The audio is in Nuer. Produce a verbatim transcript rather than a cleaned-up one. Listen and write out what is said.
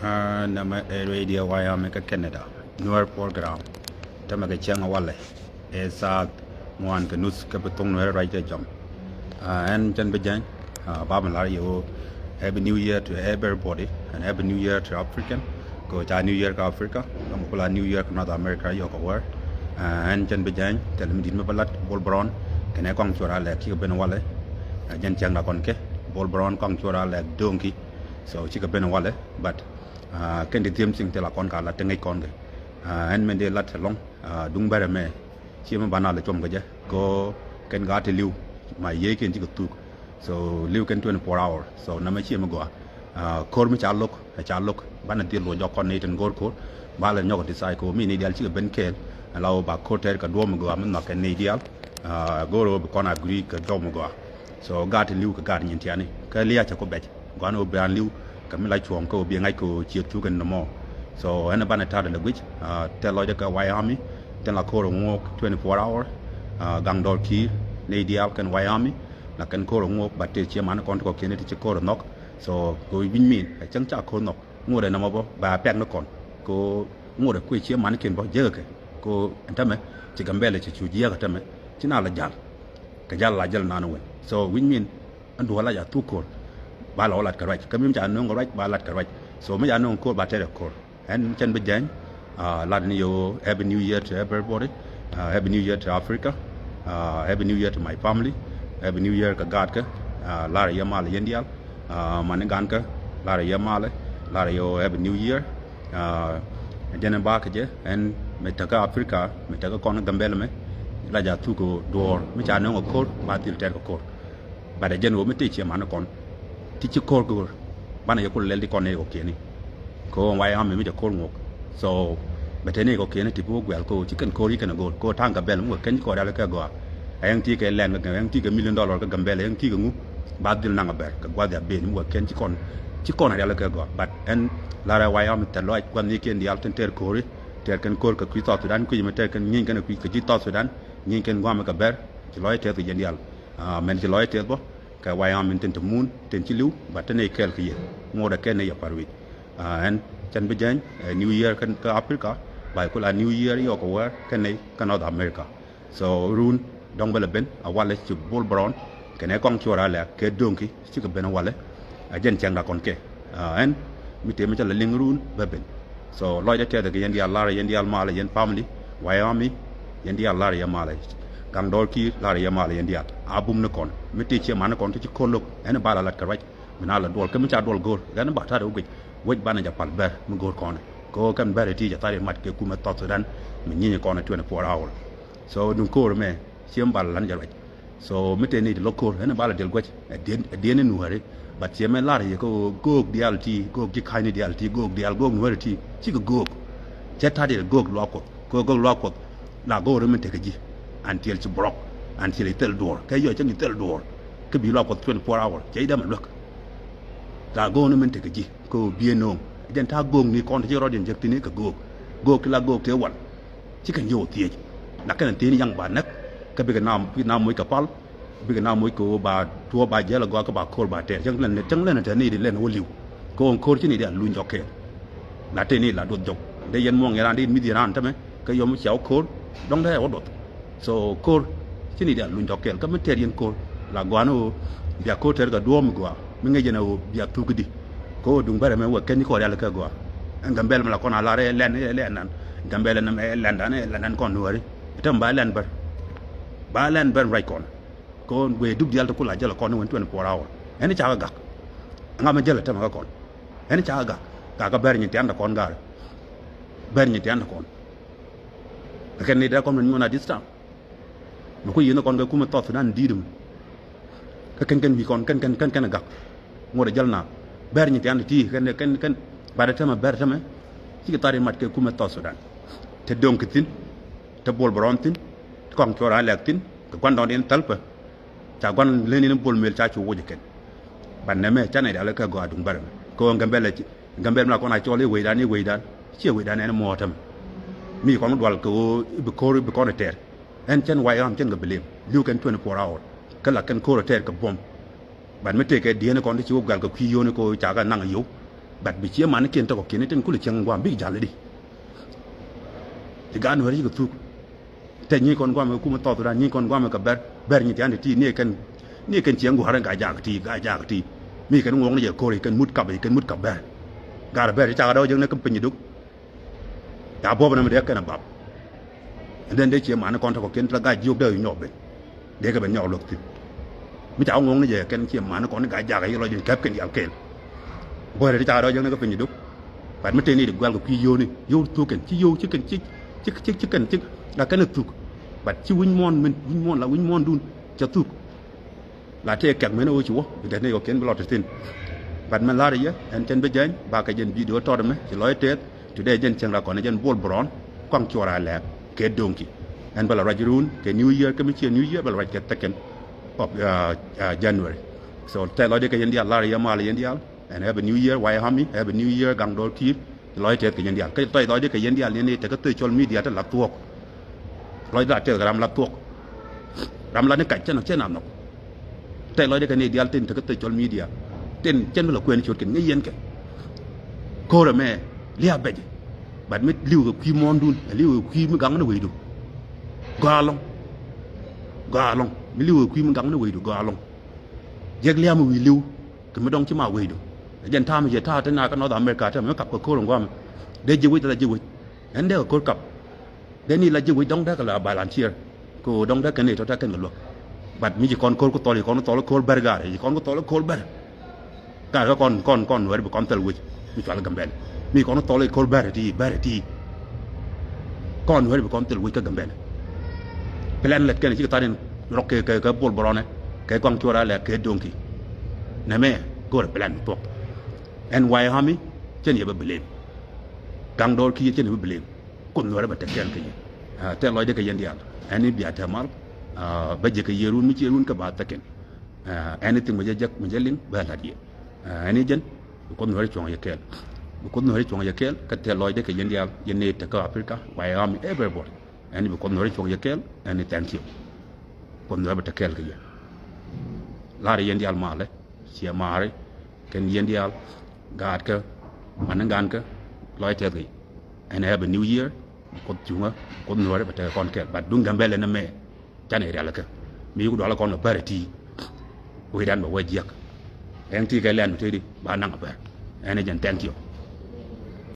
Nɛmɛ ɛ radio Wyoming kä Canada, Nuer program. Tämɛ kɛ cäŋ walɛ ɛ thaa ŋuan kɛ nuth kä bi thuŋ Nuer ruac kɛ jɔm. Ɛn cɛn bi jɛny, ba mi lar yɛ ɣöö Happy New Year to everybody and Happy New Year to African. Kɛ ɣöö ca New Year kä Africa, kä mi kula New Year kä North America yɔk kɛ wär. Ɛn cɛn bi jɛny thil mi di̱t mi bä lat Bol Brown kɛnɛ kɔŋ cuɔr a lɛk cikɛ ben walɛ. Jɛn cäŋ da kɔn kɛ Bol Brown kɔŋ cuɔr a lɛk do̱ŋki. So cikɛ ben walɛ, but kɛn ti thi̱em thi̱ŋ ti la kɔn ka la ti ŋäc kɔn kɛ. Ɛn mɛn dee lat ɛlɔ̱ŋ duŋ bɛrɛ mɛ. Ciɛ mɛ ba na lɛ cuɔm kɛ jɛ kɛ kɛn gaat ti li̱w ma yiëëkiɛn cikɛ thuk. So li̱w kɛn twenty four hour. So nɛmɛ ciɛ mɛ gɔaa. Ko̱r mi ca lo̱k ɛ ca lo̱k banɛ dhil luɔc jɔk kɔn ni tin go̱o̱r ko̱r. Ba lɛ nyɔk ti thac ko̱r mi ni dial cikɛ ben kɛɛl. Ɛn la wä ba ko̱r tɛɛr kɛ duɔ̱ɔ̱m mi gɔaa mi nhɔk kɛn ni dial. Go̱o̱r wä bi kɔn agree kɛ jɔk mi gɔaa. So gaat ti li̱w kɛ gaat nyin tiani kä lia̱a̱ cɛ ku bɛc. Gua̱n ɣöö bi an li̱w kɛ mi la cuɔ̱ɔ̱ŋ kä ɣöö bi ŋa̱c kɛ ɣöö ciɛ thuk ɛn nɔmɔ. So ɛn banɛ ta̱a̱dɛ lɛ guic. Tɛl lɔcdɛ kɛ Wyoming. Tɛn la ko̱r ɛ ŋuɔ̱ɔ̱k twenty four hour. Gaŋ dɔɔr ki̱i̱r nɛy diaal kɛn Wyoming. La kɛn ko̱r ɛ ŋuɔ̱ɔ̱k bat tëë ciɛ man kɔn ti kɔ̱kiɛn ti ci ko̱r ɛ nhɔk. So kɛ ɣöö wi̱ny min ɛ cäŋ ca ko̱r nhɔk ŋuɔ̱t ɛ nɔmɔ bä ba pɛk ni kɔn. Kɛ ɣöö ŋuɔ̱t ɛ kuëë ciɛ man kiɛn bä jekɛ kɛ kɛ ɣöö ɛn tämɛ ci Gambɛlɛ ci cu jiɛk ɛ tämɛ ci na la jal. Kɛ jal la jal nan wen. So wi̱ny min ɛn duɔ̱ɔ̱r la ca thuk ko̱r. Ba la wä lat kɛ ruac kä mi ca nööŋ kɛ ruac ba lat kɛ ruac. So mi ca nööŋ ko̱r ba tɛr ɛ ko̱r. Ɛn cɛn bi jɛny. Lat ni yo Happy New Year to everybody. Happy New Year to Africa. Happy New Year to my family. Happy New Year kɛ gaatkä. Lar yɛ mal yɛn dial. Mani gankä lar yɛ mal. Lar yo Happy New Year. Jɛn ba kɛ jɛ ɛn mi täkä Africa mi täkä kɔn Gambɛl mɛ. La ja thuk duɔ̱ɔ̱r mi ca nööŋ ɛ ko̱r ba thil tɛr kɛ ko̱r. Bat ɛ jɛn ɣöö mi tëë ciɛ man kɔn ti ci ko̱r go̱o̱r banɛ yɛ kul lɛl ti kɔn ni kɔ̱kiɛni. Kɛ ɣöö Wyoming mi jɛ ko̱r ŋuɔ̱k. So bɛ te ni kɔ̱kiɛni ti bi wä guɛl kɛ ɣöö ci kɛn ko̱r yi kɛn ɛ go̱o̱r kɛ ɣöö ta̱a̱ŋ Gambɛl mi wä kɛn ci kɔɔr rial kɛ gɔaa. Ɛ yɛn ti kɛ lɛn kɛ yɛn ti kɛ million dollar kɛ Gambɛl ɛ yɛn ti kɛ ŋu. Ba dhil naŋ a bɛr kɛ gua̱th ya ben mi wä kɛn ci kɔn ci kɔn rial kɛ gɔaa. Bat ɛn lar ɛ Wyoming thɛl lɔc gua̱th ni kiɛn diaal tin tɛr ko̱ri. Tɛr kɛn ko̱r kɛ kui̱ South Sudan kui̱ mi tɛr kɛn nyieeny kɛn kui̱ kɛ ji̱ South Sudan. Nyieeny kɛn gua̱a̱m kɛ bɛr ci lɔc tɛth kɛ jɛn diaal. Mɛn ci lɔc tɛth bä kɛ Wyoming tin te mun tin ci li̱w bat te nɛy kɛɛl kɛ yɛ. Ŋuɔ̱t ɛ kɛn nɛy yɛ pa̱r wi̱c. Ɛn cɛn bi jɛny ɛ New Year kä Africa. Ba kula New Year yɔk kɛ wär kɛn nɛy kä North America. So run dɔ̱ŋ bä lɛ ben a walɛ ci Bol Brown kɛnɛ kɔŋ cuɔr a lɛ kɛ do̱ŋki cikɛ ben a walɛ. A jɛn cɛŋ da kɔn kɛ ɛn mi tëë mi cä lɛ liŋ run bä ben. So lɔcdä tɛth kɛ yɛn diaal lar yɛn diaal mal yɛn family. Wyoming yɛn diaal lar yɛn mal. Gaŋ dɔɔr ki̱i̱r lar yɛn mal yɛn diaal a bum ni kɔn mi tëë ciɛ man ni kɔn ti ci ko̱r lo̱k ɛn ba la lat kɛ ruac. Mi na la duɔl kä mi ca duɔl go̱o̱r ɛn ba ta̱a̱dɛ wä guic. Wec banɛ jɛ pal bɛr mi go̱o̱r kɔn kɛ ɣöö kɛn bɛr ɛ ti jɛ thar in mat kɛ kumɛ South Sudan. Mi nyiny kɔn twenty four hour. So duŋ ko̱o̱r mɛ ciɛ mi ba la lan jɛ ruac. So mi tëë ni ti lo̱k ko̱r ɛn ba la diɛl gua̱c ɛ diɛn ɛ nuääri. Bat ciɛ mɛ lar yɛ kä ɣöö go̱o̱k diaal ti go̱o̱k ji̱ ka̱cni diaal ti go̱o̱k diaal go̱o̱k nuääri ti cikɛ go̱o̱k. Cɛ ta̱t yɛ go̱o̱k luaak Kuɔth kɛ ɣöö go̱o̱k luaak Kuɔth. La go̱o̱k ni min tekɛ ji̱. An tiɛl ci brɔk an tiɛl i̱ thil duɔ̱ɔ̱r kɛ yɔc cäŋ i̱ thil duɔ̱ɔ̱r. Kä bi luaak Kuɔth twenty four hour cɛ i̱ dämɛ luäk. La go̱o̱k ni min tekɛ ji̱ kä ɣöö biɛ no̱o̱ŋ jɛn ta̱a̱ go̱o̱k ni kɔn ti ci rɔ̱diɛn jek tini kɛ go̱o̱k. Go̱o̱k ti la go̱o̱k tëë wal. Ci kɛn yio̱w thiec. La kɛn thiec ni yaŋ ba näk. Kä bikɛ na bikɛ na moc kɛ pal. Bikɛ na moc kɛ ɣöö ba tuɔɔk ba jiɛl agɔaa kä ba ko̱r ba tɛɛr cäŋ lɛn cäŋ lɛn tɛɛr ni di lɛn wä li̱w. Kɛ ɣöö ko̱r ci ni di a luny jɔk kɛɛl. La tëë ni la duɔth jɔk dee yɛn muɔ̱ŋ yɛn raan di mi̱th yɛn raan tämɛ. Kä yɔm cia wä ko̱r dɔ̱ŋ dee wä duɔth. So ko̱r ci ni di a luny jɔk kɛɛl kä mi tɛɛr yɛn ko̱r. La gɔaa ni ɣöö bia ko̱r tɛɛr kɛ duɔ̱ɔ̱m mi gɔaa mi ŋäc yɛn ɛ ɣöö bia thuk di. Kɛ ɣöö duŋ bärɛ mɛ wä kɛn ci kɔɔr rial kɛ gɔaa. Ɛn Gambɛl mɛ la kɔn a lar ɛ lɛn ɛ lɛn nan. Gambɛl ɛn ɛ lɛn dan ɛ lɛn nan kɔn nuääri. Ɛ tɛm ba lɛn bär. Ba lɛn bär ruac kɔn. Kɔn guey dup dial ti kula jɛl kɔn ni wen twenty four hour. Ɛn cakɛ gak. Ŋa mɛ jɛl tɛmɛ kɛ kɔn. Ɛn cakɛ gak. Gak kɛ bɛr nyin tian ti kɔn gar. Bɛr nyin tian ti kɔn. Kɛ kɛn ni dee kɔn ni nyuɔn a this time. Mɛ ku yin kɔn kɛ kumɛ thɔth nan di̱i̱t mɛ. Kä kɛn kɛn wi̱i̱ kɔn kɛn kɛn kɛn kɛn gak. Ŋuɔt a jɛl na bɛr nyin tian ti kɛn kɛn kɛn. Bat tɛmɛ bɛr tɛmɛ. Cikɛ thar in mat kɛ kumɛ thɔth Sudan. Te do̱ŋ kɛ thi̱n. Te Bol Brown thi̱n. Te kɔŋ cuɔr a lɛk thi̱n. Kɛ gua̱ndɔɔŋdiɛn thäl pɛ. Ca gua̱n leni ni Bol Mel ca cu wuc kɛn. Ban nɛmɛ ca nɛy rial kɛ gɔaa duŋ bärɛ mɛ kɛ ɣöö Gambɛl ɛ Gambɛl mi la kɔn a cɔl i̱ wecdan i̱ wecdan. Ciɛ wecdan ɛn muɔ̱ɔ̱t tämɛ. Mi kɔn dual kɛ ɣöö i̱ bi ko̱r i̱ bi kɔn ɛ tɛɛr. Ɛn cɛn way ɣam cɛn kɛ bi lem li̱w kɛn twenty four hour. Kä la kɛn ko̱r ɛ tɛɛr kɛ buɔ̱m. Ban mi tëëkɛ dieen kɔn ti ci wä gual kɛ kui̱ yio̱o̱ni kɛ ɣöö ca kɛ naŋ yio̱w. But bi ciɛ manikiɛn tɔkɔ kiɛn itin kulɛ cieŋ guam bik jal idi. Ti gan weri cikɛ thuk. Te nyi kɔn guam kɛ kumɛ thɔth ran nyi kɔn guam kɛ bɛr bɛr nyi tian ti ti ni kɛn ni kɛn cieŋ guam ran ka jak ti ka jak ti. Mi kɛn ŋuɔŋ ni jɛ kori kɛn mut kap kɛn mut kap bɛr. Gar bɛr cakɛ dɔw jek ni kɛn piny duk. Ya buɔp ni mi dee kɛn a bap. And then dee ciɛ mani kɔn tɔkɔ kiɛn ti la gac jiök dee nyɔk ben. Dee kɛ ben nyɔk luɔk thi̱n. Mi ca ŋuɔ̱ŋ ni jɛ kɛn ciɛ mani kɔn ni gac jakɛ yi lɔc in kɛp kɛn dial kɛɛl. Buɔ̱rɛ ti ca rɔ jɛ ni kɛ piny duk. But mi teni di guɛl kɛ kui̱ yoni yow thuk kɛn ci yow ci kɛn ci ci ci ci kɛn ci la kɛn a thuk. But ci wi̱ny muɔn min wi̱ny muɔn la wi̱ny muɔn dun ca thuk. La tëë kɛk mënë ɣöö ci wä bi dɛt ni yɔkiɛn bi lɔ ti thi̱n. But mɛn la̱rä yɛ ɛn cɛn bi jɛny bakɛ jɛn video tɔt ɛmɛ ci lɔc tɛth. Today jɛn cieŋ la kɔn jɛn bol brɔn kɔaŋ cuɔr a lɛɛk kɛ doŋki. Ɛn bä la ruac run kɛ new year kä mi ciɛ new year bä la ruac kɛ thɛkɛn of January. So tɛth lɔcdɛ kɛ yɛn diaal la̱rä yɛ mal yɛn diaal. And have a new year White Army, have a new year gaŋ dɔɔr ki̱i̱r. Lɔc tɛth kɛ yɛn diaal kä tɔc lɔcdɛ kɛ yɛn diaal yɛn i̱ tekɛ thöc cɔl media te la thuɔ̱k. Lɔcdɛ la tɛth kɛ ram la thuɔ̱k. Ram la ni kac cɛn cɛn a nhɔk. Tɛth lɔcdɛ kɛ ni diaal tin tekɛ thöc cɔl media. Tin cɛn bi la kuɛn ciöt kɛn ŋäc yɛn kɛ. Ko̱r ɛmɛ lia̱a̱ bɛcɛ. But mi li̱w kɛ kui̱ muɔ̱ɔ̱ndun ɛ li̱w kɛ kui̱ mi gaŋ ni wecdu. Gɔaa ɛlɔ̱ŋ. Gɔaa ɛlɔ̱ŋ mi li̱w kɛ kui̱ mi gaŋ ni wecdu gɔaa ɛlɔ̱ŋ. Jiäk lia̱a̱ mi wi̱i̱ li̱w. Kɛ mi dɔ̱ŋ ci ma wecdu. Ɛ jɛn ta̱a̱ mi cɛ ta̱a̱ te na kä North America te mi kap kɛ ko̱r in gua̱a̱mɛ. Dee ji̱ wec dee la ji̱ wec. Ɛn dee kɛ ko̱r kap. Dee ni la ji̱ wec dɔ̱ŋ dee kɛ la volunteer. Kɛ ɣöö dɔ̱ŋ dee kɛn i̱ tɔ̱ te kɛn kɛ luäk. But mi ci kɔn ko̱r ku thɔl ci kɔn ku thɔl ko̱r bɛr ga̱a̱r ci kɔn ku thɔl ko̱r bɛr. Ga̱a̱r kä kɔn kɔn kɔn nuɛɛr bi kɔn thil wec mi cual Gambɛl. Mi kɔn ku thɔl ko̱r bɛr ti bɛr ti. Kɔn nuɛɛr bi kɔn thil wec kä Gambɛl. Plan lät kɛn ci kɛ tha̱r in rɔk kɛ kɛ bol bɔrɔnɛ kɛ kɔn cuɔr a lɛ kɛ doŋki. Nɛmɛ go̱o̱rɛ plan thuɔk. Ɛn White Army cɛn yɛ bä blame. Gaŋ dɔɔr kiɛ cɛn yɛ bä blame. Kuoth nuɛrɛ bɛ tɛk kɛɛl kɛ yɛ. Tɛk lɔcdɛ kɛ yɛn diaal ɛn i̱ bia tɛmal. Bä jɛ kɛ yɛ run mi ciɛ run kɛ ba thɛkɛn. Anything mi jɛ jek mi jɛ liŋ bɛ la̱t yɛ. Ɛn i̱ jɛn bi Kuoth nuɛrɛ cuɔ̱ŋ yɛ kɛɛl. Bi Kuoth nuɛrɛ cuɔ̱ŋ yɛ kɛɛl kä tɛk lɔcdɛ kɛ yɛn diaal yɛn ni tɛk kä Africa White Army everybody. Ɛn i̱ bi Kuoth nuɛrɛ cuɔ̱ŋ yɛ kɛɛl ɛn i̱ thank you. Kuoth nuɛrɛ bɛ tɛk kɛɛl kɛ yɛ. La̱rɛ yɛn diaal malɛ. Ciɛ maari kɛn yɛn diaal gaatkä mani gaankä lɔc tɛth kɛ. Ɛn ɛ bɛ new year. Kuoth cuŋä kuoth nuɔri bɛ tekɛ kɔn kɛl but duŋ Gambɛl ɛn ɛmɛ. Canɛ rialikä mi yuk dualä kɔn kɛ bärɛ ti. Wi̱i̱dan bɛ wä jiäk. Ɛn ti kɛ lɛn mi tëëdi ba naŋ a bär. Ɛn ɛ jɛn thank you.